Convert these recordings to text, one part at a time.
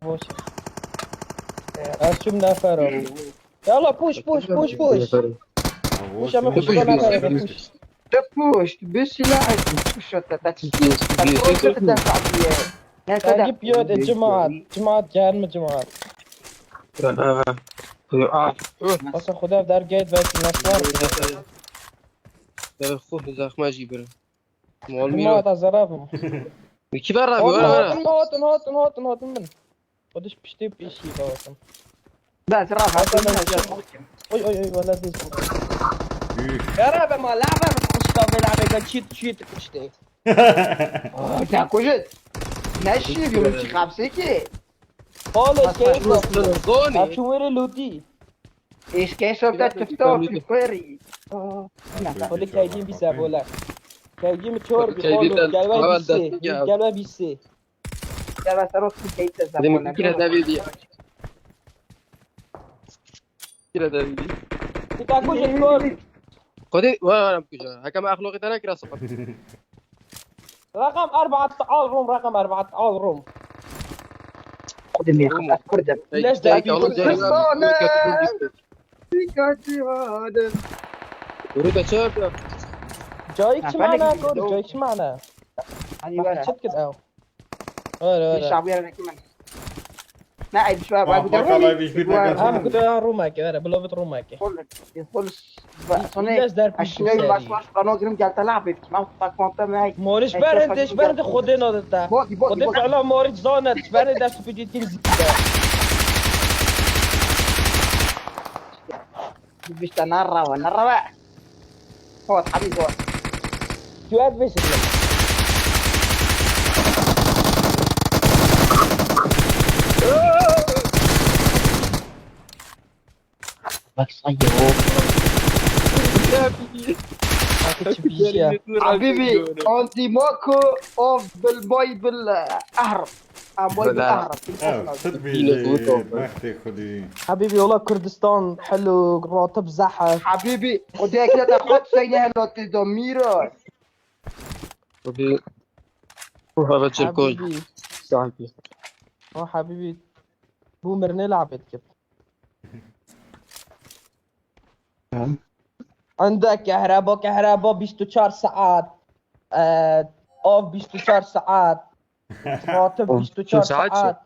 باش از چوم نفر يلا بوش بوش بوش بوش بوش اما بوش بوش كل بوش نفر بوش بوش تفوش بس لاعب تفوش تفوش تدافع بيه تجيب بيوت جماعات جهنم جماعات اصلا خدا در گیت بس نسوار خوب زخم جیبره مال جماعات میره از زرافم کی بر رفی ورا هاتن من خودش پشتی پیشی بواسم لا ترى اوي اوي اوي ولا ديز يا رابع ما لعبه بتخش بلعبه قال شيت كشتي تاكوجت ماشي اليوم شي خابسيكي خالص كيف زوني شو ويري لوتي ايش كيف بدات تفتو في كويري خلي كايدين بيسابوا لك كايدين متشور كايدين بيقولوا الأول قالوا دستي. قالوا بيسي لا تروح في كيت هذه من كده دافيدي كده دافيدي تاكوش الكل خدي وانا بكجا هكا ما اخلاقي انا كده سقط رقم 4 تعال روم رقم 4 تعال روم خدم يا خدم كردم ليش ده وريد شاف جايك شو معناه كود جايك شو معناه هذه ولا شد كده او ولا الشعبيه انا كمان ما عيب شويه ما بقى فكر الله يبيش بيتك اهم كنت روماك انا بلوفت روماك يدخل ليش دار الشنو باش قانون قرم قال تلعب ما تطاق ما معي مورش برند خودنا دتا خودت على مورش زانت برند دست بيجي تنزل بيش نرى هو حبيبي هو جواد بيش بس ايوه حبيبي انت ماكو اوف بالباي بالاهرب باي بالاهرب محتي خدي حبيبي والله كردستان حلو راتب زحف حبيبي ودي كده تاخد سنه لو تدميره روح ابتشر كوي حبيبي صاحبي حبيبي بومر نلعب كده عندك كهرباء 24 ساعات اوف 24 ساعات راتب 24 ساعات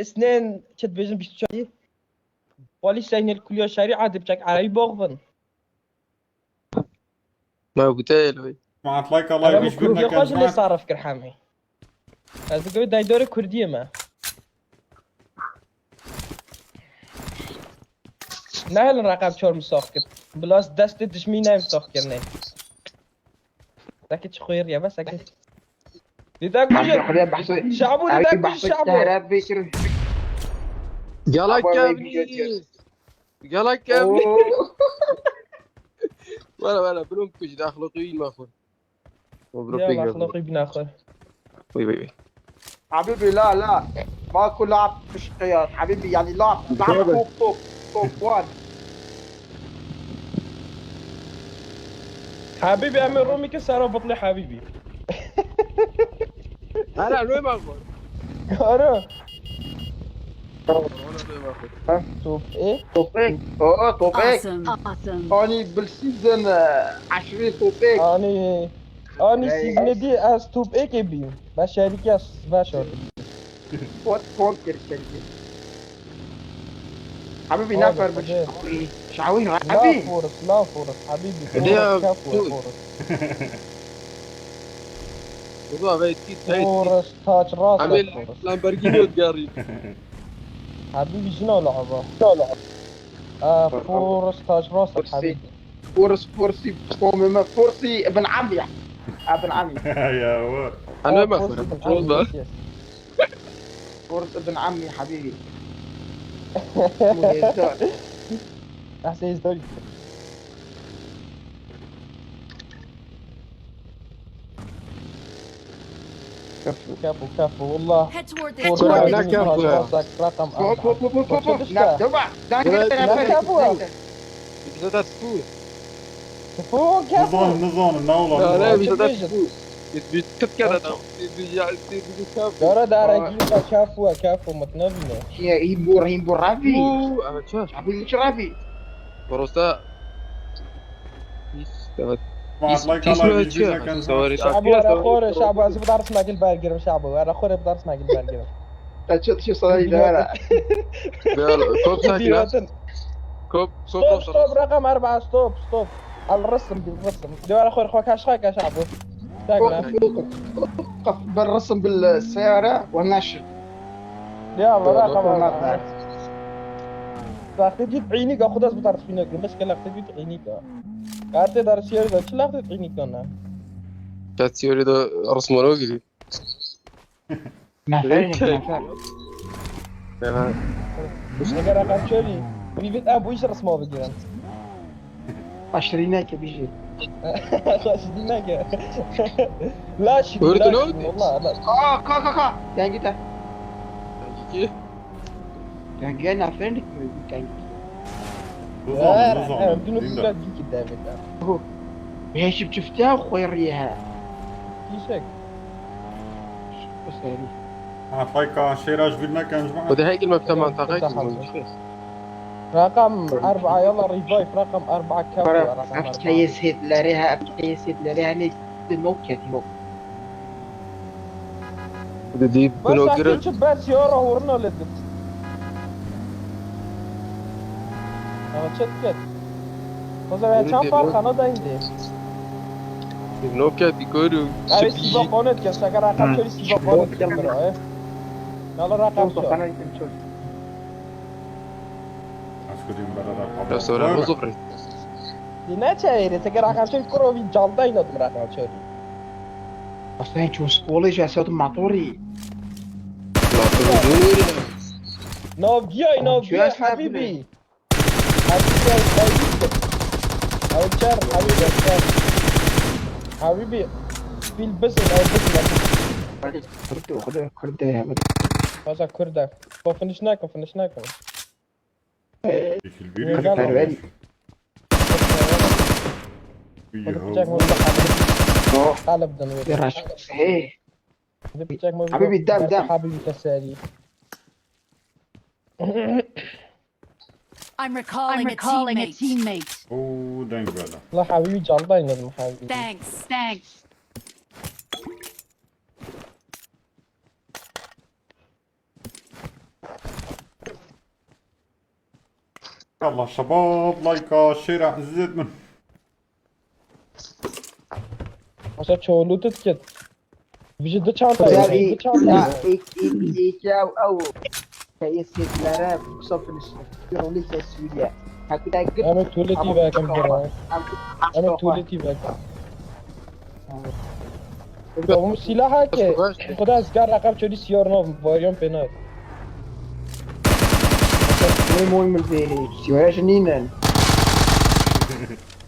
اثنين كت بيجن 24 ولي سين الكلية شريعة بشكل عربي بغبن ما قلت له ما اطلق الله يبيش كردية بيتك خوش اللي صار فكر حامي هذا قوي داي دوري كردية ما نهل رقم 4 مساخ كد بلاس دست دشمي نايم مساخ كرني لكن خير يا بس اكيد لذاك بجد شعبو لذاك بجد شعبو قالك كابني قالك كابني ولا بلوم كوش ده اخلاقيين ما اخذ يلا اخلاقي بناخذ وي حبيبي لا ماكو لعب في الشقيات حبيبي يعني لعب توب 1 حبيبي امير رومي كسر بطلي حبيبي انا لوين ما اخذ انا توب ايه توب ايه Awesome. اني بالسيزون 20 توب ايه اني سيزن دي از توب ايه كبير باش شركة باشا فوت كريستيان حبيبي نفر شعوي حبيبي لا فرص حبيبي فرص موضوع بيت فرص تاج راسك عامل لامبرجيني وتقاري حبيبي شنو لعبه فرص تاج راسك حبيبي فرصي ابن عمي ابن عمي يا هو انا ما فرق والله فرص ابن عمي حبيبي احسن يزدوج كفو والله Head toward the فرص لا church. كفو. راسك رقم 4 بدأت تفوز كفو نظام النولة لا مش بدأت تفوز بيتكت كده ده بيجعل كاف يارا درگیر کفو متنبینه هیم بور رافي اما شاش حبيبي ايش رافي بروستا Smart like Allah hiçbir ne kan سواري شعبو ورا خوره شعبو از بدرس مگل برگیرم شعبو ورا خوره بدرس مگل برگیرم شو صار ده كوب ساكنة كوب ستوب رقم 4 ستوب الرسم بالرسم دي ورا خوره خوك اشخاك يا شعبو وقف بالرسم بالسيارة والنشر يلا رقم 4 وقتی جيت عينيك خود از بدرس فينك مشكلة وقتی جيت عينيك کارت درس یاری داشت لخت عينيك نه كانت سيوري ده رسم ولوجي مش نقدر رقم شوري بيبيت ابويش رسمه بگیرن اشتريناك بيجي شديناك لا شديناك والله لا كا يعني ده يعني انا فينك يعني بدون فكرة جيك قدامك ماشي بشفتها وخيريها كيشك بس يعني Fayka şeraş bir ne kan jma. وده هاي كلمة بتمام تاقيت رقم 4 يلا ريفايف رقم 4 كفو رقم 4 كيس هتلاريها يعني نوكيا تيمو دي بس بنوكر أكيد بس يورا ورنا لدت أنا شتكت بس أنا كم فرق أنا دايندي بنوكر ديكورو أنا سيبا قانت كيس أگر رقم شوي سيبا قانت كم رأي يلا رقم شو Askudin barada بس ولا مو صفري دي نتشايري تقر رقم شوي كرو في جالدا ينادم رقم شوي اصلا شو سكولي جا صوت معطوري نوفيا حبيبي أو الشر حبيبي الشر حبيبي في البسل أو البسل خرده هذا كردك فنشناكم Yeşil bir yere Perveri. قلب دنوي راش ايه حبيبي حبيبي دام حبيبي كسالي I'm recalling a teammate. Oo denk böyle. لا حبيبي جالدا ينادم حبيبي Thanks. Allah şabab like şera زد من. عشان شولوتت كت بيجي ده çanta يعني ده çanta إيجاو أو كيسيت لارا بصفن يرولي كسوريا هكذا قد انا تولتي بقى كم جرا انا تولتي بقى اون سلاحه که خدا از کار رقم شدی سیارنا واریان پناه مهم الفيري سيورا جنينا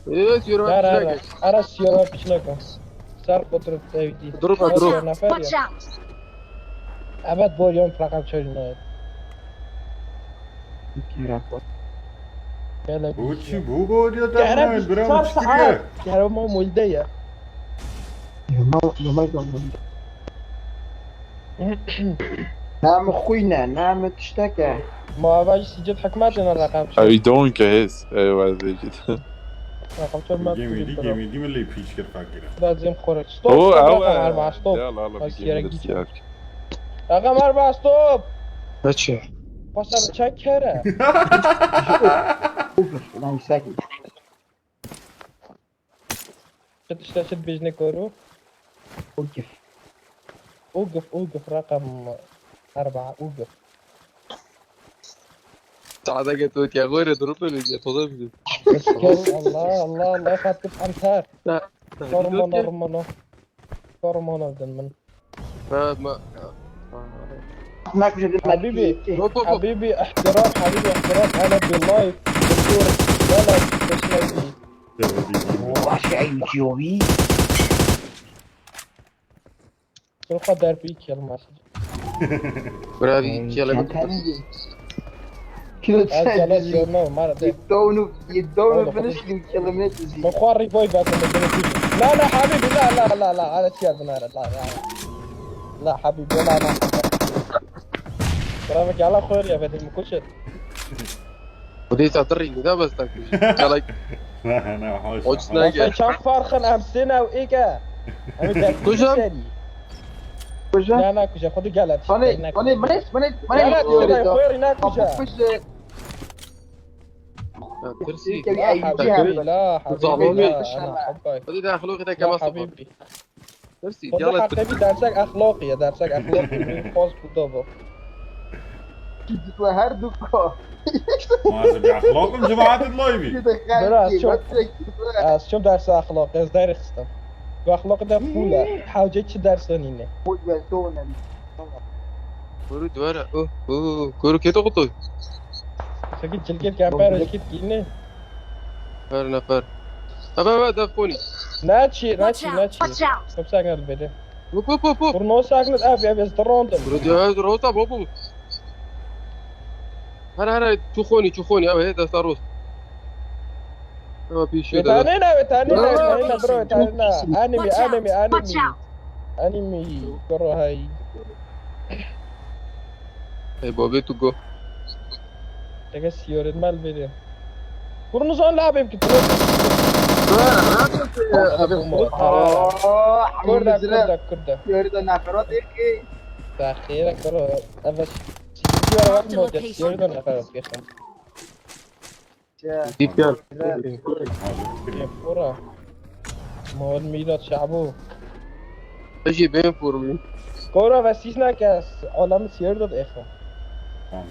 ايه سيوري ما لا تشلاقي انا سیارا پیش نکن سر قطر تایدی ضرب نفر Watch out. ابد واریان رقم شدی نه يلا Bu çi bu godiya da تعرف ben صار bravo ساعات çıkıyor. تعرف ما مولدية نعم اخوينا نعم تشتكى ما باش سجل حكماتنا الرقم How you doing guys? ايوه زي كده. رقم شو ما Gemiydi milli piç kır fakire. لازم خرج ستوب هو رقم هو 4 ستوب يلا يلا بس بيجي يا من رجل. السيارة. رقم 4 ستوب هاتشي بس تشكره نعم ساكت تشتغل بيجني كورو وقف اوقف رقم 4 اوقف تعال قلت يا غوري ضرب لي يا تضرب بس كيف الله يخاطب امثال لا هرمون دمن ما هناك جد حبيبي احترام انا باللايف بالصورة ولا بشلايفي واشي اي جوي شو در بيك يا المسج برافي يلا كذا خلاص يلا ما رأيت يدونوا فينش الكلمات زي مخوار ريفايف هذا اللي لا لا حبيبي لا لا لا لا على سير بنار لا لا لا حبيبي ولا انا كلامك على خير يا بدي مكشر ودي تعطري ده بس تاكل لا انا حوش وجه سنايجر شاف فارخن امسنا وايكا كوجا؟ لا انا كوجا خذ قالت ماني منيش لا خير هناك كوجا ترسي لا حبيبي لا حبيبي لا انا احبك ودي ده اخلوقي ده لا كما صفر حبيبي ترسي خذ يلا حبيبي درسك اخلاقي درسك اخلاقي فوز بالضبط هردوكو ما باخلاقكم جماعه اللايفي شوف درس اخلاقي از داير خستم واخلاق ده فوله حاجه چه درسانینه كورو دوارا اوه كورو كيتو قطو سكت جلكت كامبر سكت كينه فر نفر ابا دفوني ناتشي Watch out! Watch كم out! ساكن البدي بو ورنو ساكن ابي استروندم كورو دوارا روتا بوبو هلا تشوخوني ابا هذا صاروس ابا بيشو ده تانينا برو تانينا Watch out! انمي برو هاي اي بوبي تو جو تكس يورد مال بدي ورنو زون لعب يمكن تروح كردا يريد نفرات إيه تأخيرك برو أبش سيجي ولا مود يورد نفرت كيخم دي بيان يا فورا مول ميلاد شعبو اجي بين فورمي كورا وسيسنا كاس عالم سيردد اخو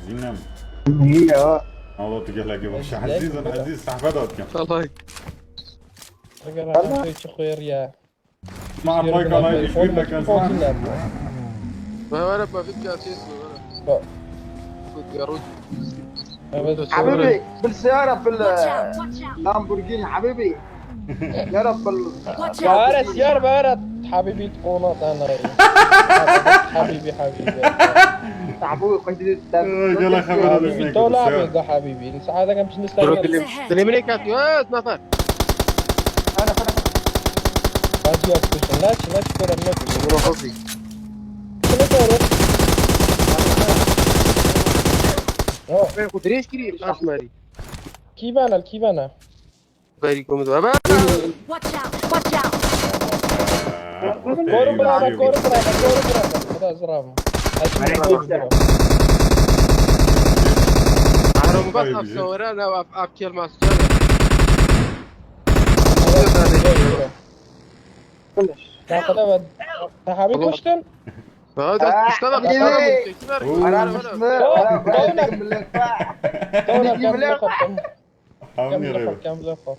زينم هي الله تقول لك وش عزيز صاحبات كم الله اگر هم توی خویر یا مع مايك الله يشفيك لك انسان ما انا ما فيك اساس يا رجل حبيبي بالسيارة في Watch out! Watch out! اللامبورجيني حبيبي يا رب Watch out! بارت يار بارت حبيبي تقونات انا حبيبي تعبوي قلت قال لك حبيبي طولع بيقى حبيبي نساعدك مش نستعمل تلميني كات يا نفر انا باجي اكتشف لا كورا نوك روح فيك قدريش كريم اسمري كيف انا باريكم دابا Watch out! Watch out! كورا برادا هذا زرام عرم بطحب صورة انا ابكي المسجد تاخذ حبيبي كشتن هذا اشتغل انا مش كم لفظ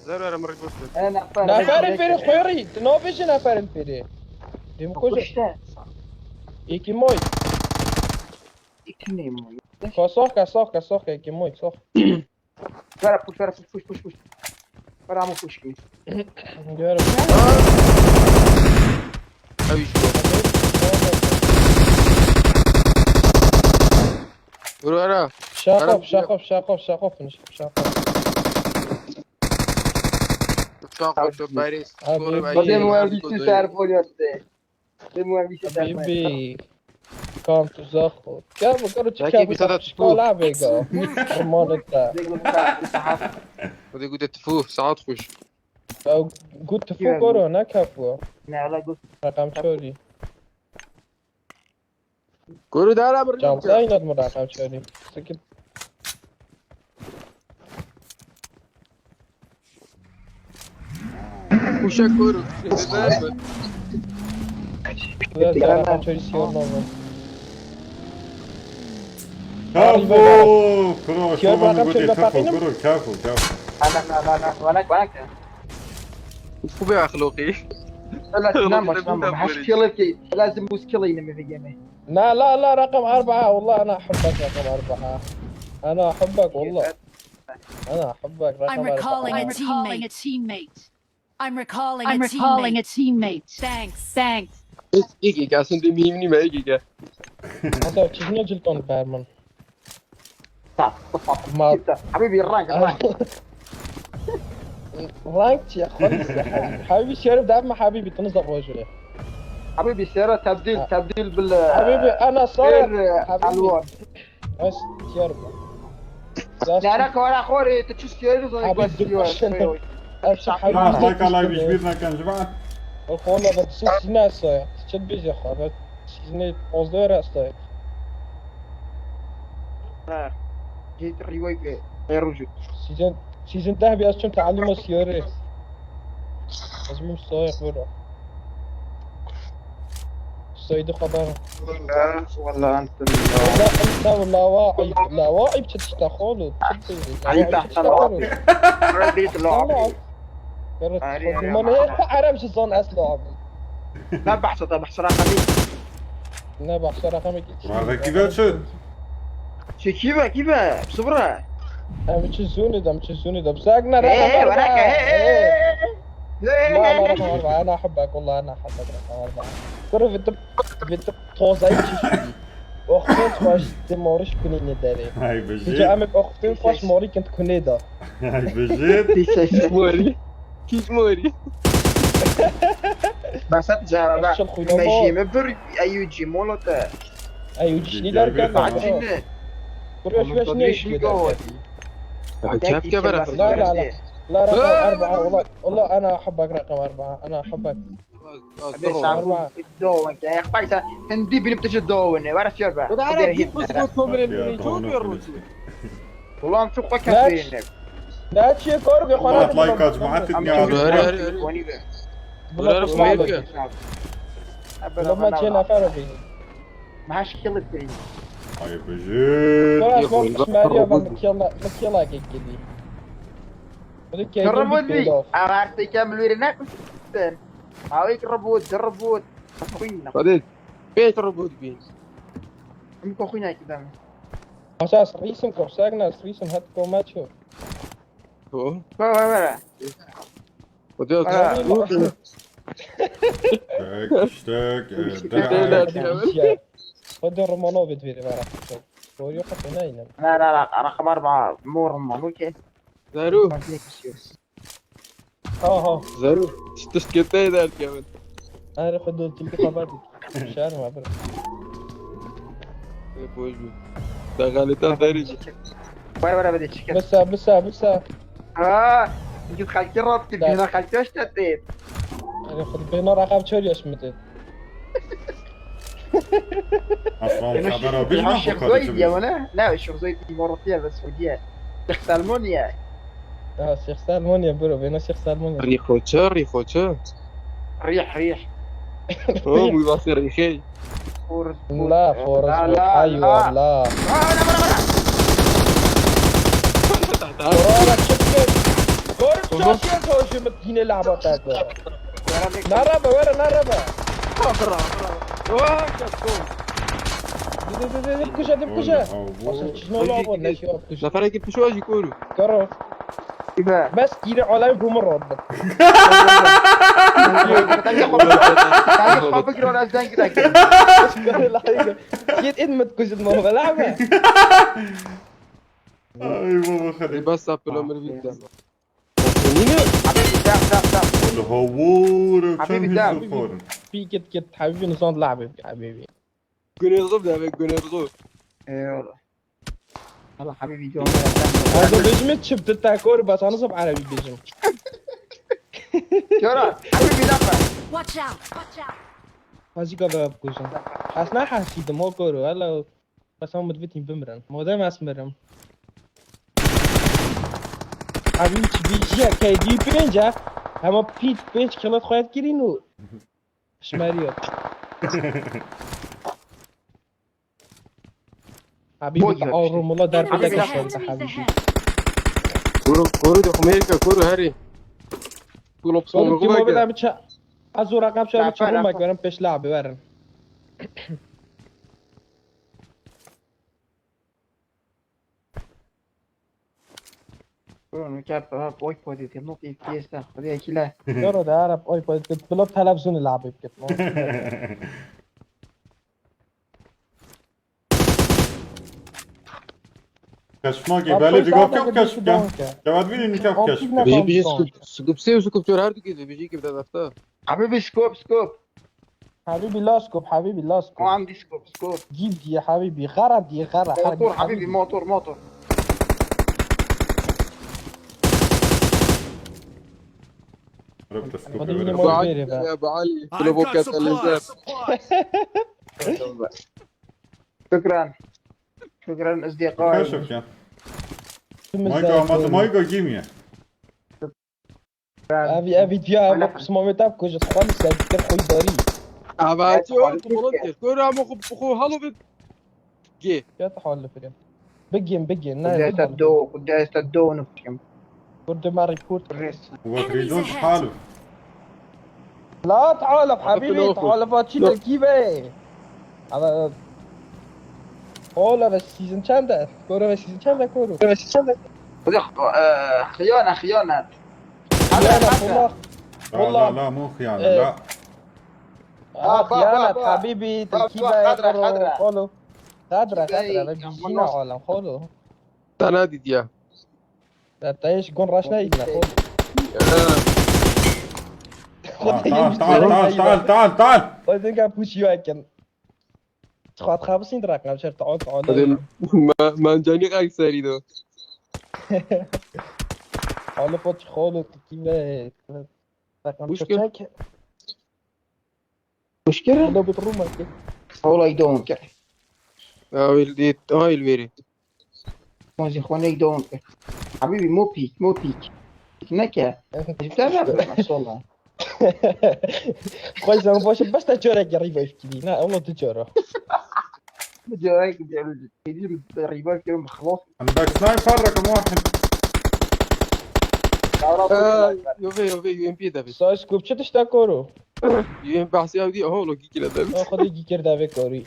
لا انا مريت بس انا نفر الفيري خويري تنوفيش نفر الفيري دي مكوش ايكي موي كسوخ ايكي موي صح بوش برا مو بوشكي جرب ابي شو ورا شاقف شاقف باريس بعدين ما بيش تعرفوا اليوتي ما بيش تعرفوا حبيبي كم تزخو كم كانوا أكيد بتاعت شكولا بيجا رمانتا ودي قلت تفوه ساعات خوش قلت فوق كورو نكفو لا قلت رقم شوري كورو دارا برجع جالسة اين ادمر رقم شوري سكت وشا كورو لا رقم شوري سيور نوبل كفو كرو شو كيف ما رقم قلت شوري كفو بفاقينهم؟ كرو كفو انا وانا شو بيع اخلاقي لا تنام ما حش كيلك لازم مسكلي لما في جيمه لا رقم 4 والله انا احبك رقم 4 انا احبك والله انا احبك I'm رقم recalling 4 a teammate. I'm recalling a teammate. Thanks. ايجي قاسم دي ميمني ما ايجي هذا تشنو جلتون بارمان حبيبي الرانك رانك يا خالص يا حبيبي حبيبي شرب دعم حبيبي تنزق وجهي حبيبي سيارة تبديل بال حبيبي انا صاير غير حبيبي الوان. بس شرب لا انا كمان اخوري تشوف سيارة زي حبيبي بس سيارة. ابشر لا حبيبي لايكا لايف جبيرنا كان جماعة الخونه بتسيس ناس صاير تشد بيجي خابت سيزني بوزدور استاي جيت الرواية غير وجود. سيزن ذهبي اصلا تعلم السيارة لازم مش سايق برا السيد خبر والله انت لا انت لا واعي لا واعي بتشتغل عيب تحت العظم. ربيت اللعب. من هيك عرب شو صار اصلا لا بحث رقمي. نبع رقمك وهذا كذا شد شو كيفا بصبرة. متشزوني ده بساقنا رقم ايه وراك لا رقم 4 انا احبك والله انا احبك رقم 4 كره في توزعي تشي اختين فاش تمورش كوني نداري هاي بيجي بجيت عمك اختين فاش موري كنت كوني دا هاي بجيت موري كيف موري بس تجارة بقى. شو الخيل ماشي مبر ايوجي مولوتا. ايوه جيني دار كان بعدين كره شويش نيجي شاف كيف انا لا رقم 4 والله انا احبك رقم 4 انا احبك الدون يا اخي هندي بنبتش الدون ورا شربة. والله نشوفك كثير. لا تشي كورب يا والله اخوان لايكا جماعة لما تشينا فربي ما هاش كيلت بيني. هاي بجيت خلاص ما اسمعي مكيلا كيكدي جربوني أعرف كم لوريناك وشتن. هاويك جربوت أخوينا. بعدين بيت ربوت بين أمك أخوينا كده. اساس ريسن كورساغنا ريسن هات كوماتشو هو ولا وديت اشتاك اشتاك خد الرومانو بدفيري بعرف رويو حتى ناينم لا رقم 4 مور ممكن. زارو ها زارو تشكيتي ذا كمان انا خدوا تلقى خبرتي شهر ما برا بوجو ده غالطان داري ولا بدي تشكل. بس يجي خالتي ربطي بينا خالتي وش تديت. انا خد بينا رقم شوري اشمتت اصلا خبره الشيخ بيجنا زويد يا ولا لا الشيخ زويد مرتين بس وديها شيخ سلمونيا. شيخ سالمونيا برو بينا شيخ سالمونيا ريخوتشا ريح هو مباصي ريخي فورس لا فورس لا ايوه لا كورونا شكل كورب شاشين توشي متيني لعبة تاكو ناربا ورا ناربا دبكشة وصلت شنو لعبة لا شو بكشة نفرق كيف شو اجي يقولوا كرو كيفا بس كيري على بوم الرد فكرة ولا زين كده جيت إد متكوزد ما هو لعبة اي بابا خلي بس ابل امر فيتا حبيبي دام الهوور حبيبي وكم ده. الفور في كت حبيبي نصاد لعبة حبيبي كون يرغب ده كون يرغب ايه والله والله حبيبي جو هذا بيجمت شفت التاكور بس أنا صب عربي بيجم شورا حبيبي دفع. Watch out! هذي كذا بكوزن أصلا حسيت مو كورو هلا بس هم مدفتين بمرن مو ده ما اسمرم حبيبي بيجي كيدي بينجا هم بيت بينج كلات خواهد كيرينو شماريات حبيبي تعور ملا دار Enemies بدك ahead! أشوف حبيبي كورو دي امريكا كورو هاري كورو بصور كل ما رغبك بدأ بتش أزور رقم شو بتش رومك ورم بيش لعبة ورن شورا نكاب بوي بودي تنوتي فيستا خذيها كلا. يورو ده عرب أوي كنت بلوت تلفزيون اللعبة بكت کشماگی بله دیگه که کشف کن جواد ببینین که کشف کن بيجي سكوب سي وسكوب تور هاردو كده بيجي كده دفتر حبيبي سكوب حبيبي لا سكوب حبيبي لا ما سكوب عندي سكوب جيب دي يا حبيبي غرض دي غرض موتور حبيبي موتور ضربت سكوب خذ مني يا موت. ولد. يا ابو علي I've كلوبو got كاس شكرا اصدقائي كشف كان مايكا جيميا ابي فيها قسمه متاب كوج خالص كده خوي داري ابعتوا فولنتير كورا مخو هالو بيت جي يا تحول فريم بجين قد يستدو نفسهم كنت ما ريبورت وتريدون تحالف لا تعالف حبيبي تعالف هاتشيل الكيبه هذا والله بس سيزون چنده كورو بس سيزون چنده كورو خيانة والله لا مو خيانة لا خيانة حبيبي تركيبة خضرة. خولو خضرة بيجينا عالم خولو تنادي ديا تعيش قون راشنا يجنا تعال خذ نقا بوش يواكن تخوات خابسين دراك نمشي تعال ما جاني غاك ساريدو تعال فوت خولو تركيبة مشكلة لو بتروما كده والله يدومك هاي الفيري موزي خواني يدومك حبيبي مو بيك نكا جبتها ما شاء الله خوي زمان باش بس تجورا قريبة يفكري لا والله تجورا جايك ريبال كده خلاص عندك سنايبر رقم واحد يوفي يو ام بي دافي سايس كوب چه تشتا كورو يو ام بحثي اودي هو لو كيكي دافي خذ يجي كردا في كوري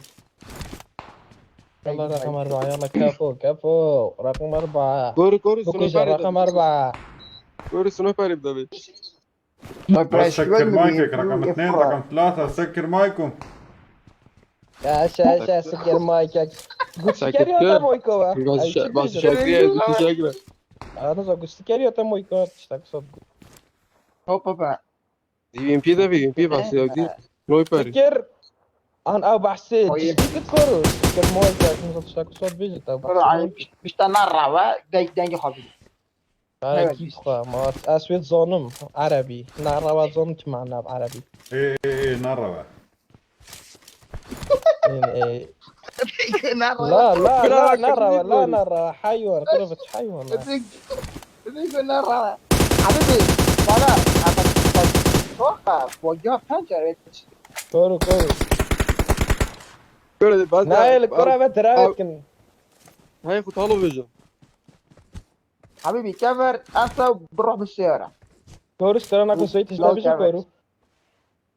يلا رقم 4 يلا كفو رقم 4 كوري بكوجا رقم 4 كوري سنايبر دافي بس سكر مايكك رقم 2 رقم 3 سكر مايكم يا شاشة سكر مايكك قلت سكر يا مويكو بس شاكرا انا زو قلت سكر يا مويكو تشتاك صدق هوبا يو ام بي دافي يو ام بي بحثي اودي سنايبر سكر انا او بحسيت كورو سكر مويكو تشتاك صدق بيجي مش تنرى داي خبيب انا كيف خا ما اسود ظالم عربي نعرف ظالم معنا بعربي ايه نرى لا نرى حيوان قربة حيوان نرى حبيبي طلع توقف وجهه فجأة كورو كوري نايل الكرة بتراكن هاي خد هالو فيجن حبيبي كفر انت بنروح بالسيارة كورو اشترينا كل شيء تشتغل كورو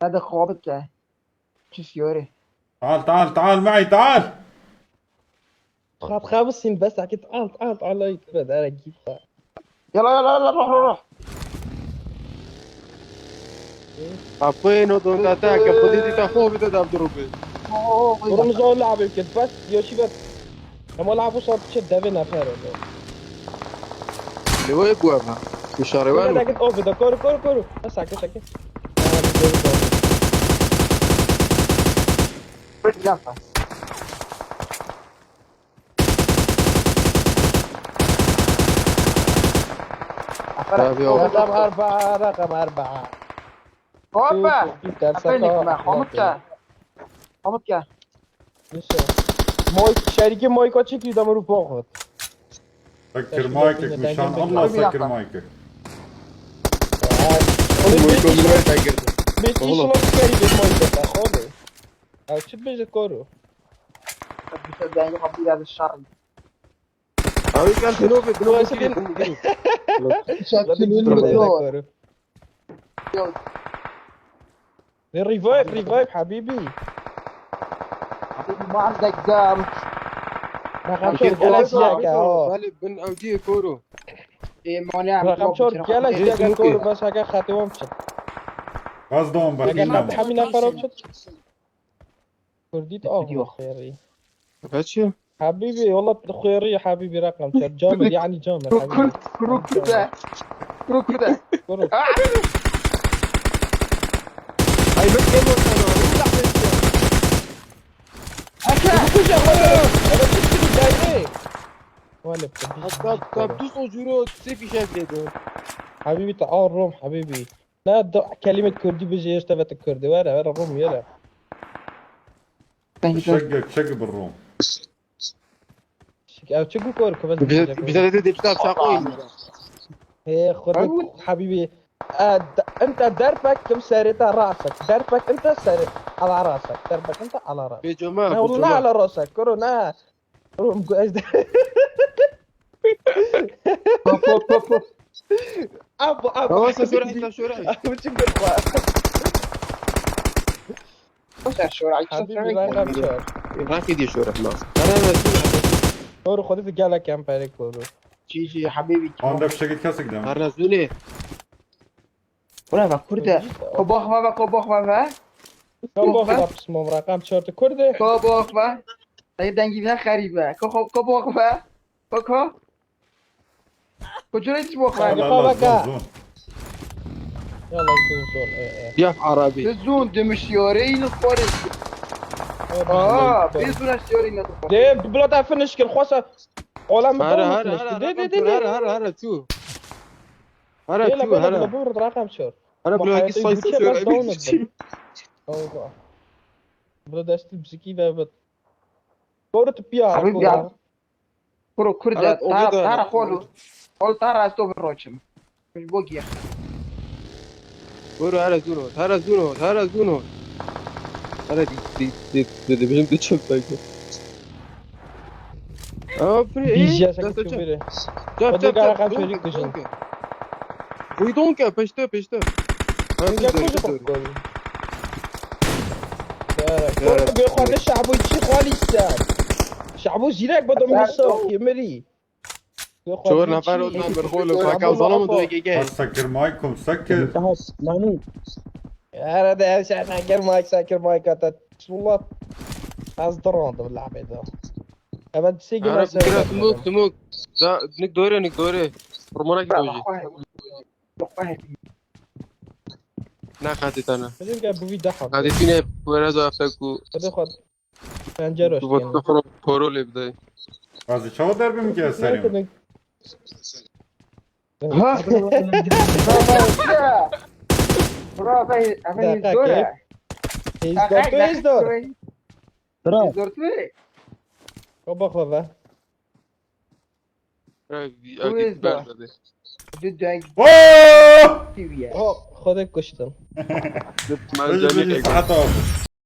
هذا خوابك شوف يوري تعال معي تعال خاط 5 سنين بس حكيت تعال يتبد انا اجيب يلا روح عفوين ودون تاتاك بديتي تخوف تدام دروبي ورمزون لعب يمكن بس يوشي بس هم لعبوا صوت شد بينا فارو اللي هو يقوى في شهر لكن اوف ده كورو بس ساكت جنفة رقم 4 هوبا أفنك خمتك مويك شريكي مويكو تشكي دمرو فوق سكر مايكك مشان الله سكر مايكك بيتي شلون شريكي مويكو تاخذه او شو بيجي كورو بتصدقني قبل هذا الشر هاي كان تنوفي كورو ريفايف حبيبي ما عندك دم رقم شور جلس ياكا غالب بن اودي كورو ايه مانع رقم شور جلس ياكا كورو بس هكا خاتمهم بشت قصدهم هكا بركينا حمي نفر بشت كرديت خيري باتشي حبيبي والله خيرية حبيبي رقم شهر جامد يعني جامد حبيبي كروكودا كروكودا كرو. هاي مكة ولا كوشا انا شفت دايري ولا طب 200 يورو سيفي شاف دول حبيبي تعال روم حبيبي لا كلمة كردي بيجي يشتغل الكردي ولا روم يلا شقق بالروم. او تشوفوا كوركو بس بجد دي بتاع شاقين ايه خذك حبيبي انت دربك كم ساريتها راسك دربك انت ساري على راسك دربك انت على راسك بجماعة لا والله على راسك كورونا روم ايش ابو خلاص شو راح ابو تشوف حبيبي رقم شهر راكد يا شو راح انا كورو خذ في قالك كم بالك كورو جي حبيبي عندك شقق كاسك دام. رزونه برافو كرده كباخ ما كباخ ما كم باخذ اسمه رقم شهر كرده كباخ ما طيب دنگی نه خریبه کباخ ما بکا کجوری تباخ يعني ما خلاص بقى. زون. يلا نشوف زول ايه يا عربي زون دمشياري نخوارز بيزون اشياري نخوارز دي بلاد فنش كل خوسه عالم هرا تو هرا يلا تو بلا هرا بورد رقم شهر هرا بلاقي صيص شو اوه بلاد اشتي بسكي بابت كورة بيار حبيبي يا كرو كرده تارا خولو خول تارا استو بروچم مش بوگي برو هرا زونو هرا دي بيجم تشوف بايك بري بيجي ساكت كبيرة ودي قاعد رقم شهر يكشن وي دونك بيشتو بيخوان الشعب ويتشي خوالي الساد شعبو زينك بدو من السوق يمري شو نفر نمبر خولو فكان ظلم دو جاي سكر مايكم سكر. انا ده عشان اقر مايك ساكر مايك بسم الله اصدرون باللعبه ده ابد سيجي ما سموك لا نك دوره فرمانك دوجي نا خاتي انا بدي ابو في دحر هذه فينا ورزا افتكو بدي خد پنجرهش بوتو پرو لبده بازی چه در بیم که سریم. ها برافو انا زوره ایز دور زور توی بابا خوبه اكيد برده دو دنگ اوه. تیویه خودت کشتم من جاني حتی